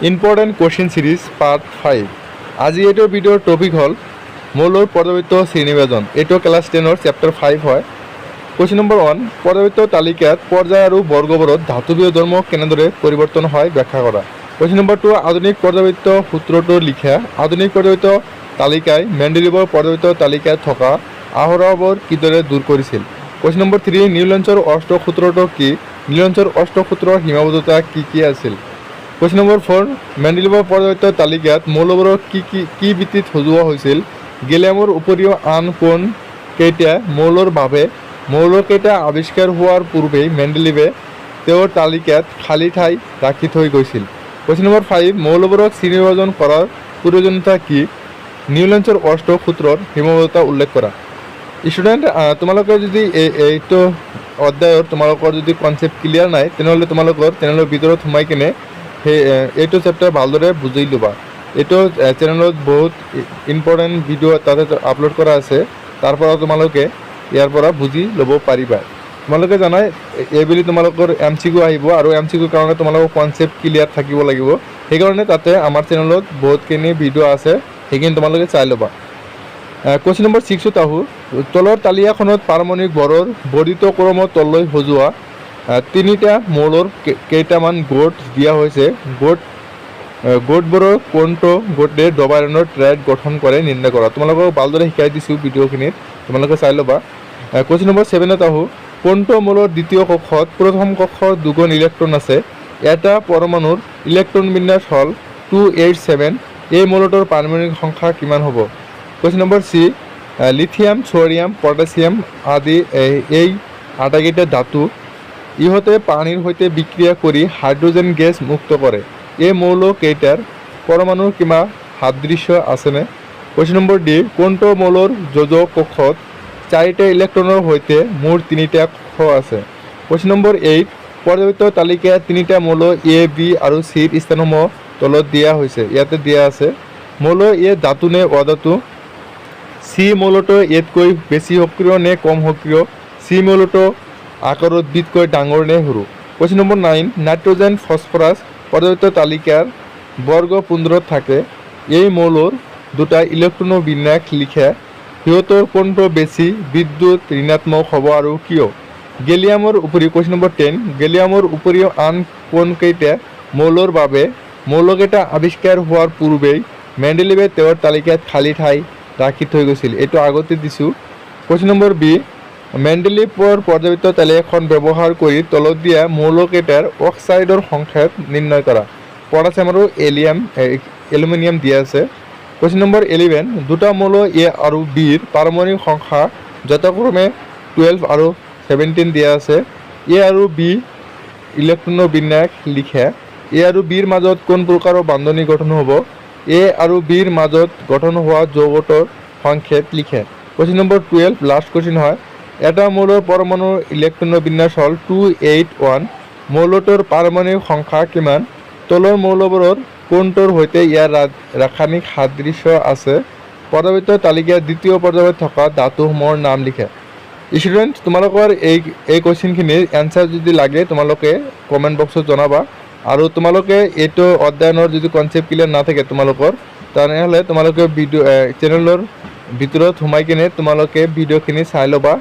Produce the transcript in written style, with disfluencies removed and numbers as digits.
Important question series part 5। আজি এইটো ভিডিঅ'ৰ টপিক হ'ল মৌলৰ পৰ্যাবৃত্ত শ্ৰেণীবিভাজন। এইটো ক্লাছ 10ৰ চেপ্টাৰ 5 হয়। কুৱেশ্যন নম্বৰ 1, পৰ্যাবৃত্ত তালিকাত পৰ্যায় আৰু বৰ্গবোৰত ধাতৱীয় ধৰ্ম কেনেদৰে পৰিৱৰ্তন হয়, ব্যাখ্যা কৰা। কুৱেশ্যন নম্বৰ 2, আধুনিক পৰ্যাবৃত্ত সূত্ৰটো লিখা। আধুনিক পৰ্যাবৃত্ত তালিকাই মেণ্ডেলিভৰ পৰ্যাবৃত্ত তালিকাত থকা আসোঁৱাহবোৰ কিদৰে দূৰ কৰিছিল? কুৱেশ্যন নম্বৰ 3, নিউলেন্সৰ অষ্টক সূত্ৰটো কি? নিউলেন্সৰ অষ্টক সূত্ৰৰ সীমাবদ্ধতা কি কি আছিল? কুৱেশ্যন নম্বৰ 4, মেণ্ডেলিভৰ পৰ্যাবৃত্ত তালিকাত মৌলবোৰক কি কি কি ভিত্তিত সজোৱা হৈছিল? গেলিয়ামৰ উপৰিও আন কোন কেইটা মৌলৰ বাবে মৌলকেইটা আৱিষ্কাৰ হোৱাৰ পূৰ্বেই মেণ্ডেলিভে তেওঁৰ তালিকাত খালী ঠাই ৰাখি থৈ গৈছিল? কুৱেশ্যন নম্বৰ 5, মৌলবোৰক শ্ৰেণীবিভাজন কৰাৰ প্ৰয়োজনীয়তা কি? নিউলেন্সৰ অষ্টক সূত্ৰৰ সীমাবদ্ধতা উল্লেখ কৰা। ষ্টুডেণ্ট, তোমালোকে যদি এইটো অধ্যায়ৰ তোমালোকৰ যদি কনচেপ্ট ক্লিয়াৰ নাই, তেনেহ'লে তোমালোকৰ চেনেলৰ ভিতৰত সোমাই কিনে সেই এইটো চেপ্টাৰ ভালদৰে বুজি ল'বা। এইটো চেনেলত বহুত ইম্পৰ্টেণ্ট ভিডিঅ' তাতে আপলোড কৰা আছে। তাৰ পৰা তোমালোকে ইয়াৰ পৰা বুজি ল'ব পাৰিবা। তোমালোকে জানাই, এইবুলি তোমালোকৰ এমচিকিউ আহিব আৰু এমচিকিউৰ কাৰণে তোমালোকৰ কনচেপ্ট ক্লিয়াৰ থাকিব লাগিব। সেইকাৰণে তাতে আমাৰ চেনেলত বহুতখিনি ভিডিঅ' আছে, সেইখিনি তোমালোকে চাই ল'বা। কুৱেশ্যন নম্বৰ 6ত আহোঁ। তলৰ তালিকাখনত পাৰমাণৱিক ভৰৰ বৰ্ধিত ক্ৰমত তললৈ সজোৱা তিনিটা মৌলৰ কেইটামান গোট দিয়া হৈছে। গোটবোৰৰ কোনটো গোটে ডবাইনৰ ট্ৰায়েড গঠন কৰে, নিৰ্ণয় কৰা। তোমালোকক ভালদৰে শিকাই দিছোঁ ভিডিঅ'খিনিত, তোমালোকে চাই ল'বা। কুৱেশ্যন নম্বৰ 7ত আহোঁ। কোনটো মৌলৰ দ্বিতীয় কক্ষত প্ৰথম কক্ষৰ দুগুণ ইলেক্ট্ৰন আছে? এটা পৰমাণুৰ ইলেক্ট্ৰন বিন্যাস হ'ল 2, 8, 7। এই মৌলটোৰ পাৰমাণৱিক সংখ্যা কিমান হ'ব? Question number C, lithium, sodium, potassium আদি এই আটাইকেইটা ধাতু। ইহঁতে পানীৰ সৈতে বিক্ৰিয়া কৰি হাইড্ৰজেন গেছ মুক্ত কৰে। এই মৌল কেইটাৰ পৰমাণুৰ কিবা সাদৃশ্য আছেনে? কুৱেশ্যন নম্বৰ ডি, কোনটো মৌলৰ যোজক কক্ষত চাৰিটা ইলেক্ট্ৰনৰ সৈতে মুঠ তিনিটা কক্ষ আছে? কুৱেশ্যন নম্বৰ 8, পৰ্যাবৃত্ত তালিকাত তিনিটা মৌল এ, বি আৰু চিৰ স্থানসমূহ তলত দিয়া হৈছে। ইয়াতে দিয়া আছে। মৌল এ ধাতু নে অধাতু? চি মৌলটো এতকৈ বেছি সক্ৰিয় নে কম সক্ৰিয়? চি মৌলটো আকাৰত বিতকৈ ডাঙৰ নে সৰু? কুৱেশ্যন নম্বৰ 9, নাইট্ৰজেন, ফছফৰাছ পৰ্যাবৃত্ত তালিকাৰ বৰ্গ 15ত থাকে। এই মৌলৰ দুটা ইলেক্ট্ৰনৰ বিন্যাস লিখা। সিহঁতৰ কোনটো বেছি বিদ্যুৎ ঋণাত্মক হ'ব আৰু কিয়? গেলিয়ামৰ উপৰিও, কুৱেশ্যন নম্বৰ 10, গেলিয়ামৰ উপৰিও আন কোনকেইটা মৌলৰ বাবে মৌলকেইটা আৱিষ্কাৰ হোৱাৰ পূৰ্বেই মেণ্ডেলিভে তেওঁৰ তালিকাত খালী ঠাই ৰাখি থৈ গৈছিল? এইটো আগতে দিছোঁ। কুৱেশ্যন নম্বৰ বি, মেণ্ডেলিভৰ পৰ্যাবৃত্ত তালিকাখন ব্যৱহাৰ কৰি তলত দিয়া মৌলকেইটাৰ অক্সাইডৰ সংকেত নিৰ্ণয় কৰা। পটাছিয়াম আৰু এলুমিনিয়াম দিয়া আছে। কুৱেশ্যন নম্বৰ 11, দুটা মৌল এ আৰু বিৰ পাৰমাণৱিক সংখ্যা যথাক্ৰমে 12 আৰু 17 দিয়া আছে। এ আৰু বি ইলেক্ট্ৰনৰ বিন্যাস লিখা। এ আৰু বিৰ মাজত কোন প্ৰকাৰৰ বান্ধনি গঠন হ'ব? এ আৰু বিৰ মাজত গঠন হোৱা যৌগটোৰ সংকেত লিখা। কুৱেশ্যন নম্বৰ 12, লাষ্ট কুৱেশ্যন হয়। এটা মৌলৰ পৰমাণুৰ ইলেক্ট্ৰনৰ বিন্যাস হ'ল 2, 8, 1। মৌলটোৰ পাৰমাণৱিক সংখ্যা কিমান? তলৰ মৌলবোৰৰ কোনটোৰ সৈতে ইয়াৰ ৰাসায়নিক সাদৃশ্য আছে? পৰ্যাবৃত্ত তালিকাৰ দ্বিতীয় পৰ্যায়ত থকা ধাতুসমূহৰ নাম লিখা। ষ্টুডেণ্ট, তোমালোকৰ এই কুৱেশ্যনখিনিৰ এনচাৰ যদি লাগে, তোমালোকে কমেণ্ট বক্সত জনাবা। আৰু তোমালোকে এইটো অধ্যয়নৰ যদি কনচেপ্ট ক্লিয়াৰ নাথাকে তোমালোকৰ, তেনেহ'লে তোমালোকে ভিডিঅ' চেনেলৰ ভিতৰত সোমাই কিনে তোমালোকে ভিডিঅ'খিনি চাই ল'বা।